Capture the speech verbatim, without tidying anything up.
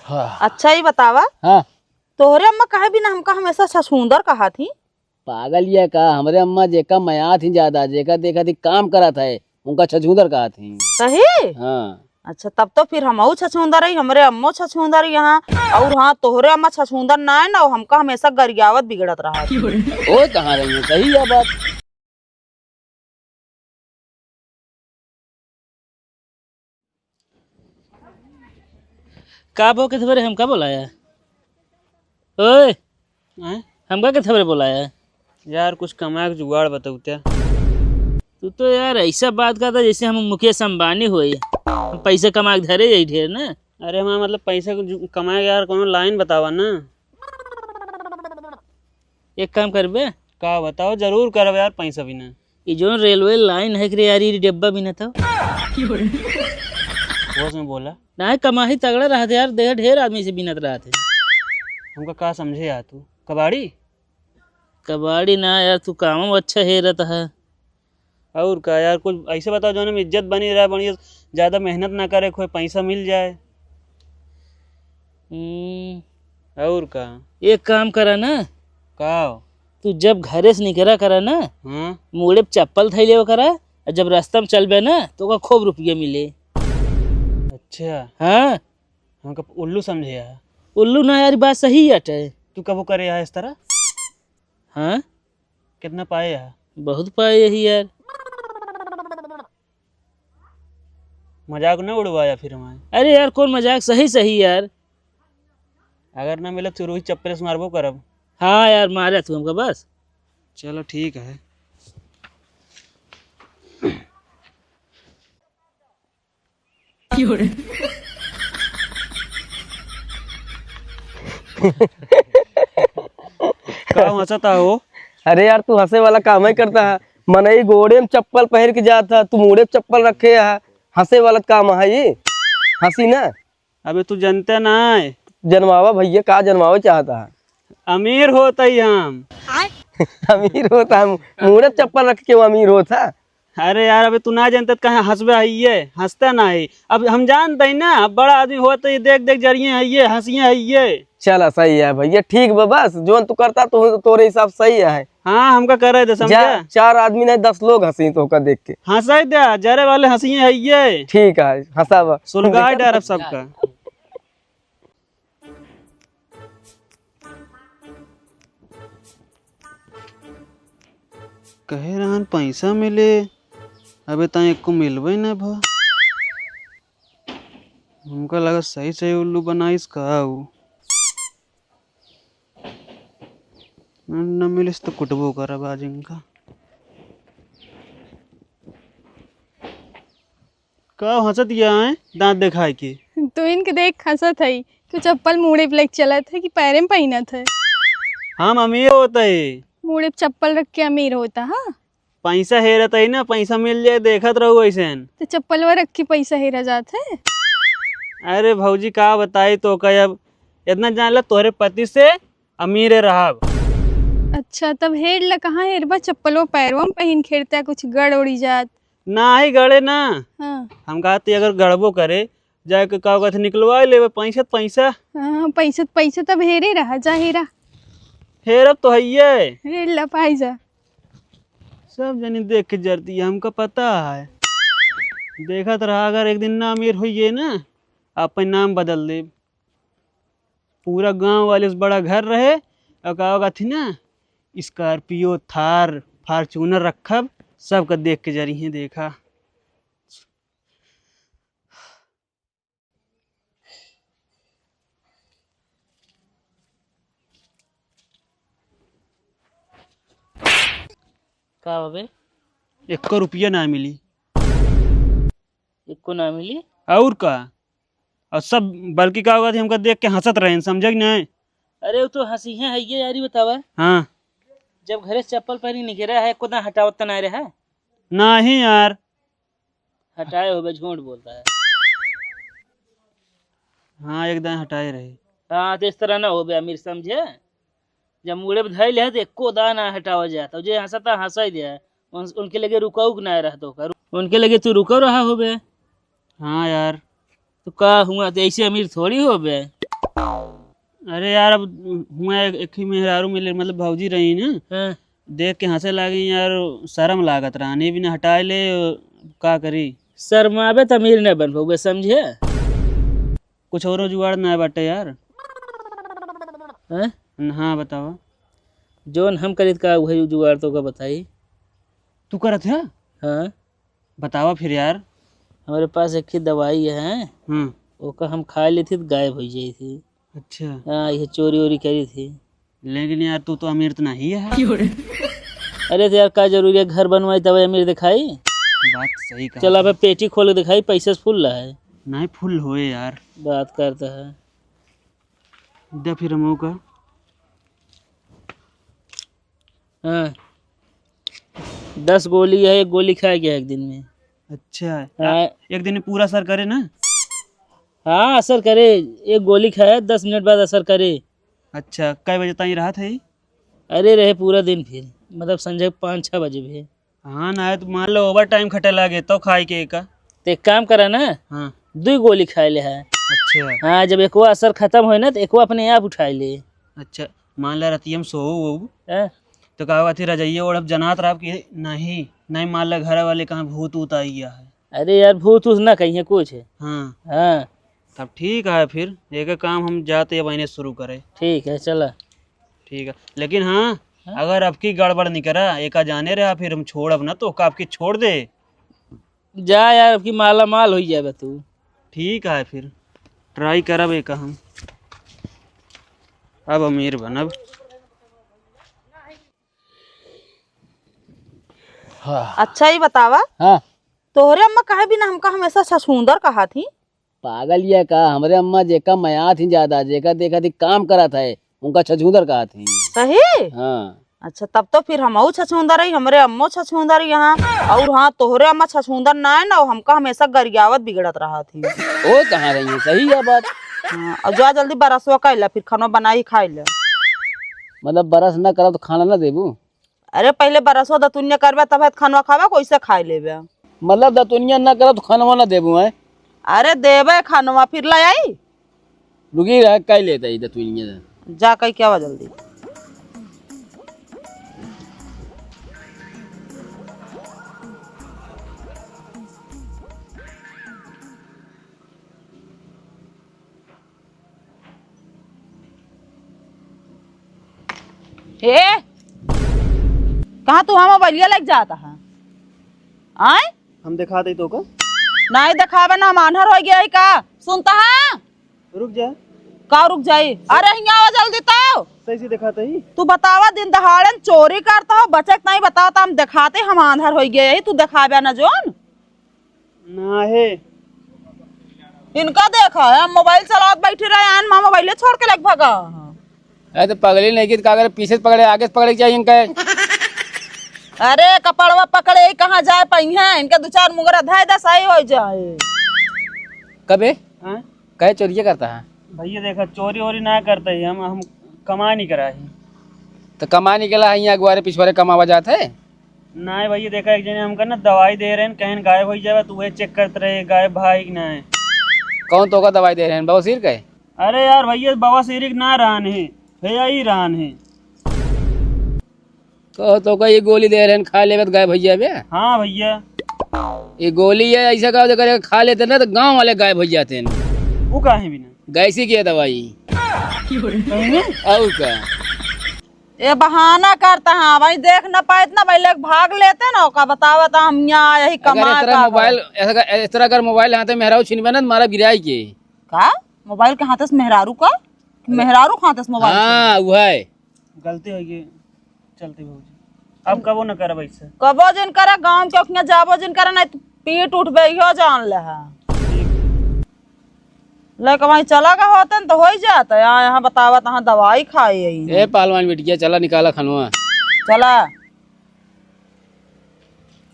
हाँ। अच्छा, ई बतावा, हाँ। तोहरे अम्मा काहे बिना हमका हमेशा छछूंदर कहा थी? पागल ये का, हमरे अम्मा जेका मया थी ज्यादा, जेका देखा थी काम करत है, उनका छछूंदर कहा थी। सही? हाँ। अच्छा, तब तो फिर हमहू छछूंदर है, हमरे अम्मो छछूंदर है यहाँ। और हाँ, तोहरे अम्मा छछूंदर ना है ना, हमका हमेशा गरियावत बिगड़त रहा। ओ कहाँ रही है, सही है बात। का बो के थबरे हमका बोलाया? ओए, आय? हमका के थबरे बोलाया? यार, कुछ कमाए के जुगाड़ बताऊ त्या। तू तो यार ऐसा बात करता जैसे हम मुकेश अंबानी होई। हम पैसा कमा के धरे जाई ढेर ना। अरे माँ, मतलब पैसा को जु-, कमाए के यार कोनो लाइन बतावा ना। एक काम करबे? का बताओ, जरूर करब यार, पैसा बिना। ई जोन रेलवे लाइन है कि रे यार, ई डिब्बा बिना तो। होश में बोला। ना, कमाही तगड़ा रहत यार, देख ढेर आदमी से बिनत रहत है। हमका का समझे यार तू? कबाड़ी? कबाड़ी ना यार, तू कामो अच्छा हेरत है। और का यार, कुछ ऐसे बताओ जोन में इज्जत बनी रहे, बढ़िया, ज्यादा मेहनत ना करे, कोई पैसा मिल जाए। हम्म। और का? एक काम करा ना। का? तू जब घरे से निकरा करा ना, हाँ? मूड़े पे चप्पल धई लेवा करा, और जब रास्ता में चलबे ना, तो ओका खूब रुपया मिले। अच्छा। हाँ। हमका उल्लू समझे है? उल्लू ना यार, बात सही अटे। तू कबो करे है इस तरह? हाँ। कितना पाए है? बहुत पाए यही यार। मजाक न उड़वाया फिर हमारे। अरे यार, कौन मजाक, सही सही यार। अगर ना मिले तो रोज चप्पल से मारबो करब। हाँ यार, मारे तू हमका बस। चलो ठीक है। का हंसता हो? अरे यार, तू हंसे वाला काम ही करता है। मनई गोड़े में चप्पल पहन के जात है, तू मूड़े पे चप्पल रखे है। हंसे वाला काम है ये? हंसी ना। अबे तू जनते ना है। जनवावा भैया, का जनवावे चाहता है? अमीर होत ही हम। अमीर होत हम, मूड़े पे चप्पल रख के वो अमीर होत है। अरे यार, अबे तू ना जनते त कहे हंसबे हइये, हंसते ना है। अब हम जानते ही ना, अब बड़ा आदमी होत ही देख देख जरिये हइये, हंसिये हइये। चला सही है भैया, ठीक बा, बस जोन तू करता तो तोरे हिसाब सही है। हाँ, हमका करे दे, समझा? जा, चार आदमी नहीं, दस लोग हंसी तोहका देख के। हंसाई दे, जरे वाले हंसिये हइये। ठीक है, हंसावा। सुलगाई डारब सबका। कहे रहन पैसा मिले, अबे ताई एको मिलबे न भा। हमका लगा सही सही उल्लू बनाइस का ऊ। न, न मिलिस तो कुटबो करब आज इनका। का हंसत या है दांत देखाए के? तू इनके देख हंसत है। तू चप्पल मूड़े पे लेके चलत है कि पैरे में पहनत है? हम अमीर होत है। मूड़े पे चप्पल रख के अमीर होता, हाँ? पैसा हेरत है ना, पैसा मिल जाए, देखत रहू ऐसेन। तो चप्पलवा रख के पैसा हेरा जात है? अरे भौजी, का बताई तोका, अब इतना जान ला, तोहरे पति से अमीरे रहब। अच्छा, तब हेर ला, कहाँ हेरबा? चप्पलो पैरवा में पहिन के हेरता, कुछ गड़ उड़ी जात। नाही गड़े ना। हाँ। हम कहते अगर गड़बो करे, जाके का कहते निकलवा लेबे पैसा त पैसा। हाँ, पैसा त पैसा, तब हेरे रहा, जा हेरा। हेरब तो हइये। हेर ला, पाई जा। सब जनी देख के जरती है, हमका पता है। देखत रहा, अगर एक दिन ना अमीर होइए ना, आपन नाम बदल देब। पूरा गांव वाले से बड़ा घर रहे, और का कहती ना, Scorpio, Thar, Fortuner रखब, सबका देख के जरी हैं, देखा। का बा बे? एको रुपया ना मिली। एको ना मिली? और का? और सब बल्कि का होगा थी, हमका देख के हंसत रहे, समझे कि नहीं? अरे, वो तो हंसी है, है ये यारी बतावा। हाँ। जब घरे से चप्पल पहनी निकले है, एको दाना हटावत ना रहे। नहीं यार। हटाए होबे, झूठ बोलता है। हाँ, एक दाना हटाए रहे। हाँ, तो इस तरह ना होबे अमीर, समझे? जब मूड़े पे धइले है, तो एको दाना ना हटावा जाता। जे हंसता, हंसा ही दे। उन-, उनके लगे रुकाऊ के ना रहतो का। उनके लगे तू रुको रहा होबे। हाँ यार। तो का हुआ, तो ऐसे अमीर थोड़ी होबे। अरे यार, अब हुआँ एक, एक ही मेहरारू मिले, मतलब भौजी रही ना, हाँ। देख के हँसे लागे यार, शर्म लागत रहा, नहीं बिना हटाए ले, का करी? शर्माबे त अमीर न बन पउबे, समझे? कुछ औरो जुगाड़ ना बाटे यार। हैं? न, हाँ, बतावा। जौन हम करित का, उहे जुगाड़ तोका बताई। तू करत है? हाँ। बतावा फिर यार। हमरे पास एक ही दवाई है, हम्म। ओका हम खाइ लेथी त गायब होइ जाई थी। अच्छा। हाँ, ये चोरी ओरी करी थी। लेकिन यार, तू तो अमीर तो नहीं है। अरे तो यार, का जरूरी है, घर बनवाई तब अमीर दिखाई? बात सही कहा चल, तू। अबे पेटी खोल के दिखाई, पैसे से फुल है। नहीं, फुल होए यार। बात करता है। दे फिर मौका। हाँ। दस गोली है, एक गोली खाए गया एक दिन में। अच्छा। हाँ। एक दिन में पूरा असर करे ना? हाँ, असर करे। एक गोली खाए, दस मिनट बाद असर करे। अच्छा, कै बजे ताईं रहत है? अरे, रहे पूरा दिन फिर, मतलब, संझा पाँच छः बजे भी। हाँ ना, तो मान लो, ओवर टाइम खटे लागे, तो खाए के का? तो एक काम करा ना, हाँ। दुई गोली खाए ले है। अच्छा। हाँ, जब एकवा असर खतम होए ना, तो एकवा अपने आप उठाए ले। अच्छा, मान ला, रतिया में सोओ वो, हाँ। तो का बात है, रजइया ओढ़ब जनात रहब कि नहीं, नहीं, मान ला, घर वाले कहाँ भूत ऊत आई गया है। अरे यार, भूत ऊत ना कहीं है कुछ। हाँ। हाँ। तब ठीक है फिर, एक काम हम जाते अब इन्हें शुरू करे। ठीक है, चला। ठीक है, लेकिन हाँ, हाँ? अगर अब की गड़बड़ नहीं करा, एका जाने रहा, फिर हम छोड़ब ना, तो का अब की छोड़ दे। जा यार, अब की माला माल होइ जाबे तू। ठीक है फिर, ट्राई करब एका हम, अब अमीर बनब। हाँ। अच्छा, ई बतावा, हाँ। तोहरे अम्मा काहे बिना हमका हमेशा छछूंदर कहा थी? पागल ये का, हमरे अम्मा जेका मया थी ज्यादा, जेका देखा थी काम करत है, उनका छछूंदर कहा थी। सही? हाँ। अच्छा, तब तो फिर हमहू छछूंदर ही, हमरे अम्मो छछूंदर ही यहाँ। और हाँ, तोहरे अम्मा छछूंदर ना है ना, हमका हमेशा गरियावत बिगड़त रहा थी। ओ कहाँ रही है, सही है बात। हाँ, और जा जल्दी बरसवा कइला, फिर खाना बनाई खाई ले। मतलब बरस ना करब तो खाना ना देबू? अरे, पहिले बरसो दतुनिया करबे, तब है खानवा खाबे, कैसे खाए लेबे? मतलब, दतुनिया ना करब, तो खानवा ना देबू, हैं? अरे, देबे खानवा, फिर ले आई। रुकी रह, कई लेता ही दतुनिया। जा, कई क्या हुआ जल्दी। ए, कहाँ तू हम मोबाइलिया लेके जाता है? आय? हम दिखा दे तो का? नहीं दिखावे ना, हम आन्हर हो गया है का? सुनता है? रुक जा। का रुक जाई? अरे हियाँ आवा जल्दी तो। सही से दिखाते ही। तू बतावा, दिन दहाड़न चोरी करता हो, बचत नहीं बतावा, तो हम दिखाते, हम आन्हर हो गया है, तू दिखावे ना जोन। ना है। इनका देखा है, हम मोबाइल चलावत बैठे रहे, आन माँ मोबाइले छोड़ के लेके भागा। अरे तो पगली नहीं की, तो का करे, पीछे से पकड़े, आगे से पकड़े के चाहिए इनका? अरे कपड़वा पकड़े, ई कहाँ जाए पाई हैं? इनके दो चार मुंगरा धाय दस आई हो जाए। कबे? हाँ? कहे चोरिया करता है? भैया देखा, चोरी वोरी ना करते ही हम, हम कमाई नहीं करा ही। तो कमाई नहीं केला है, यहाँ अगुआरे पिछुआरे कमावा जात है? नाहीं भैया, देखा, एक जने हमका ना दवाई दे रहे हैं, कहेन गायब होइ जावे, तो वह चेक करत रहे, गायब भाई कि नाहीं। कौन तोका दवाई दे रहे हैं, बवासीर का है? अरे यार भैया, बवासीर के ना रहन है, भैया ही रहन है। कहो तोका ये गोली दे रहे हैं, खा लेबे तो गायब होइ जाबे। हाँ भैया। ये गोली है, ऐसा कहो तो करे, खा लेते ना तो गाँव वाले गायब होइ जाते हैं। वो काहे बिना? गैसी की है दवाई। सही में? और का? ये बहाना करता है, भाई देख न पाइत ना, भाई लेके भाग लेते ना, ओका बतावत हम यहाँ यही अगर कमाए इस तरह का मोबाइल, ऐसा, इस तरह अगर मोबाइल हाथे मेहरारू छीनबे ना, तो मारा गिराई के। का? मोबाइल के हाथे से मेहरारू का? मेहरारू के हाथे से मोबाइल हाँ, छीन? वो है। गलती हो गई, चलती भौजी, अब कबो न करब ऐसे। कबो जिन करे, गाँव के ओखिया जाबो जिन करे, नहीं तो पीट उठबे, इहो जान ले है। लइका वहीं चला गए होते न तो होइ जात। यहाँ, यहाँ बतावत, यहाँ दवाई खाए आई। ए पहलवान बिटिया, चला निकाला खनवा। चला।